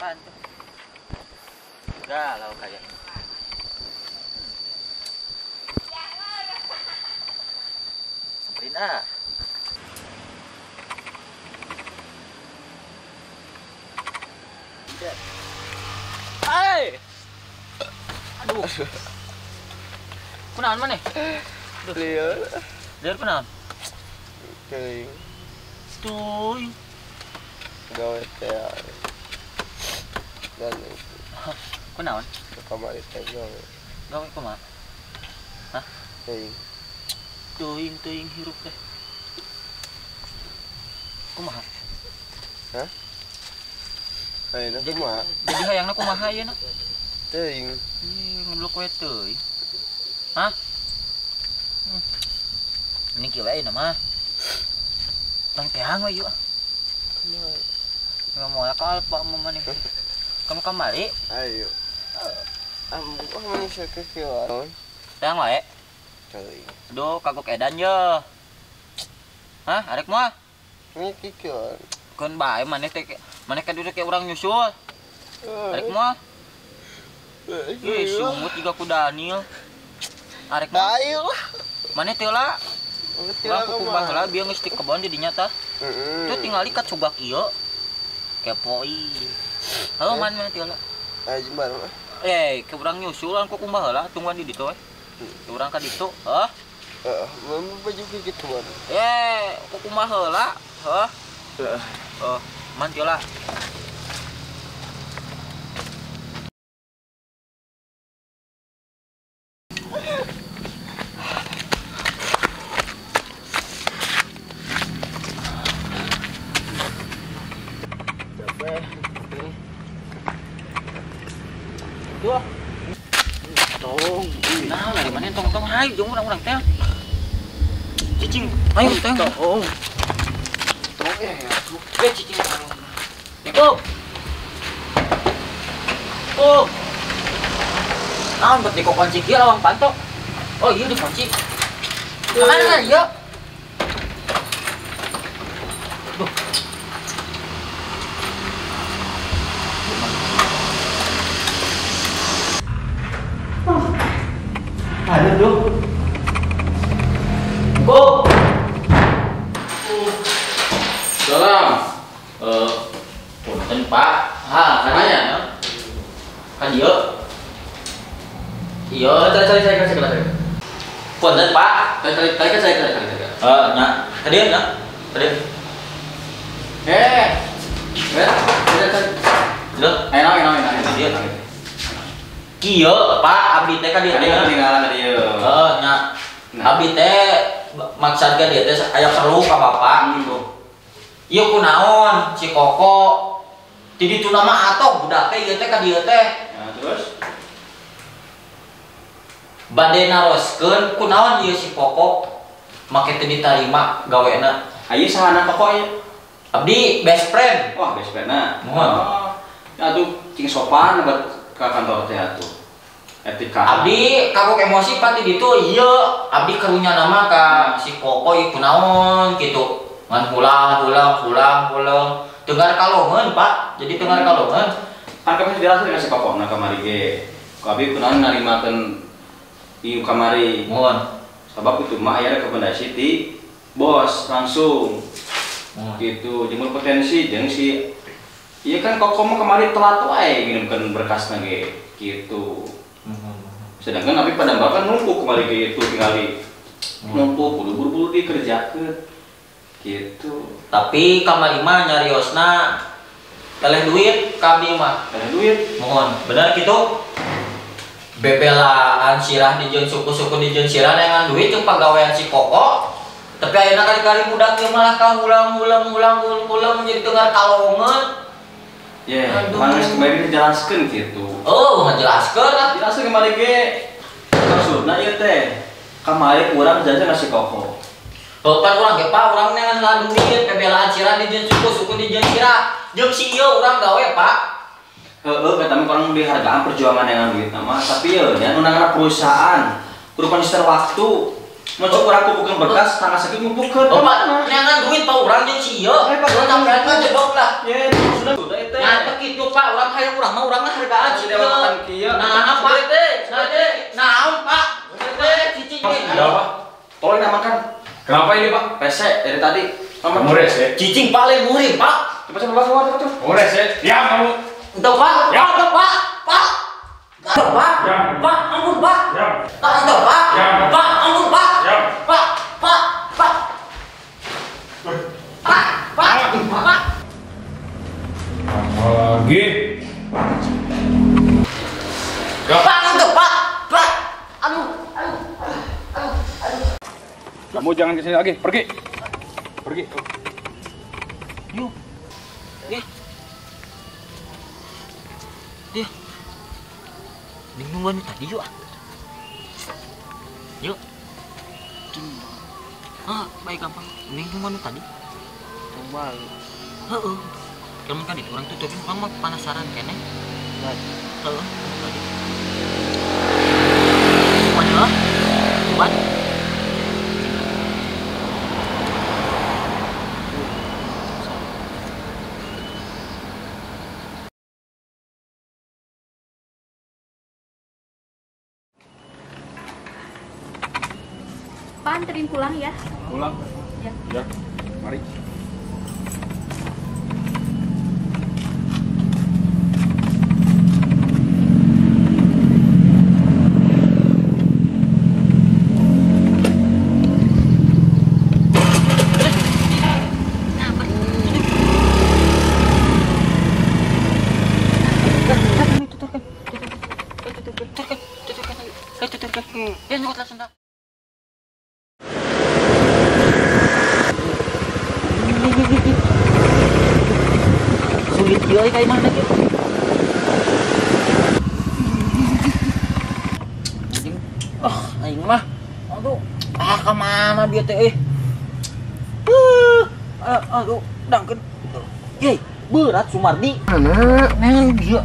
Apaan tuh? Galau kayaknya. Samperin ah. Hai. Aduh. Kunaon maneh? Lieur. Lieur kunaon? Teuing. Teuing. Gawe teh. Dan kunaon? Kamari teh gawe. Gawe kumaha? Hah? Teuing. Teuing teuing hirup teh. Kumaha? Hah? Ayeuna kumaha? Jadi hayangna kumaha ieu na? Teuing. Ih, ngeblok we teuing. Hah? Ini kieu we ayeuna mah. Tang teang we ieu ah. Kumaha? Moal ka Alfa mah maneh. Kamu kamari? Ayo. Ambu maneh sakieu. Teang wae. Teuing. Aduh, kagok edan ye. Hah, arek moal? Ini kieu. Keun bae maneh teh maneh ka dieu urang nyusul. Arek moal? Ih, sumut juga ku Daniel. Arek moal? Ayo lah. Maneh teu lah. Urang kukumbah heula bieu geus ti kebon di dinya tah. Tuh tingali ka cugak ieu. Kepo ih. Halo man maneh teu lah. Ayo bareng ah. Eh, ke urang nyusul urang kukumbah heula tungguan di ditu we. Urang ka ditu, heuh. Heeh, mun baju kitu man. Eh, kukumbah heula, heuh. Heeh. Oh, man teu lah. Capek. Tuh. Tong. Nah, dari mana tong-tong hayu jeung urang-urang teh. Cicing, ayo teh. Tong. Tong eh. Eh, cicing. Niko. Oh. Naon bet Niko kunci kieu lawang panto. Oh, iya dikunci. Kemana ieu? Duh. Aduh, duh. Go. Salam. Punten Pak. Ha, kadieu. Kadieu. Iya, cari. Punten Pak. Cari. Heeh, nya. Kadieu nya. Kadieu. Eh. Cari. Duh, Enak. Kadieu. Kieu Pak, abdi teh ka dieu teh. Ketinggalan ka dieu. Heeh, nya. Abdi teh maksad ka dieu teh aya perlu ka Bapak gitu. Ieu kunaon si Koko ti ditu mah atoh budak teh ieu teh ka dieu teh. Nah, terus bade naroskeun kunaon ieu si Koko make teu ditarima gawena. Ayeuna sahana Koko ieu? Abdi best friend. Wah, best friend-na. Mohon. Oh, atuh cing sopan buat ke kantor teh atuh. Etika. Abdi kagok emosi Pak ti ditu ieu abdi karunya nama ka si Koko ieu kunaon kitu. Ngan pulang tengar kalongeun Pak. Jadi tengar kalongeun. Kan kami dijelasin dengan si Koko na kamari ge. Ku abdi kunaon narimakeun ieu kamari. Mohon. Sabab itu mah aya rekomendasi ti bos langsung. Gitu, jeung potensi jeung si ieu kan Koko mah kamari telat wae ngirimkeun berkasna ge gitu. Sedangkan abdi pada bahkan numpuk kamari ge itu tingali. Numpuk kudu buru-buru dikerjakeun. Gitu. Tapi kamari mah nyariosna eleh duit ka abdi mah. Eleh duit. Mohon, bener kitu? Bebelaan sirah dijieun suku-suku dijieun sirah neangan duit jeung pagawean si Koko. Tapi ayeuna kali-kali budak ieu malah ka hulang-hulang jadi tengar kalongeun. Ye, geus kemarin dijelaskeun kitu. Oh, ngajelaskeun lah. Jelaskeun kemarin ge. Maksudna ieu teh kamari urang jajan si Koko. Pan urang ge Pak, urang neangan lah duit, bebelaan sirah dijieun suku-suku dijieun sirah. Jeung si ieu urang gawe, Pak. Heeh, kata mah urang dihargaan perjuangan neangan duit mah, tapi ye nya nu nangan perusahaan, kudu konsisten waktu. Mun cuk urang kumpulkeun berkas, tangga sakieu ngumpulkeun. Oh, Pak, neangan duit Pak urang jeung si ieu. Eh, Pak, Urang sampean mah jebok lah. Ye, maksudna sudah teh. Nah, teu kitu Pak, urang hayang urang mah urang hargaan sih. Nah, Pak teh. Naon, Pak? Teh cicing. Ada apa? Tolong makan. Kenapa ini, Pak? Rese dari tadi. Kamu rese? Cicing paling murim, Pak. Cepat cepat keluar, cepat. Kamu rese? Diam kamu. Untuk Pak, ya. Pak, Pak, Pak. Pak, ya. Pak, ampun, Pak. Ya. Pak, untuk Pak. Ya. Pak, ampun, Pak. Ya. Pak, Pak, Pak. Pak, Pak, Pak. Lagi. Pak, untuk Pak. Pak. Aduh, aduh, aduh, aduh. Kamu jangan kesini lagi, pergi. Pergi. Yuk. Nih. Dia. Nungguan tadi yuk. Yuk. Ah, baik gampang. Nungguan tadi. Coba. Heeh. Kamu kan itu orang tutupin, orang mah penasaran kene. Baik. Heeh, tadi. Cuman ya. Cuman. Pak, anterin pulang ya. Pulang? Ya. Ya, mari. Ya, nyokot lah sendal. Sulit juga kayak mana gitu. Ah, aing mah. Aduh, ah kemana dia teh? Aduh, dangkeun. Yey, berat Sumardi. Mana? Neng dia.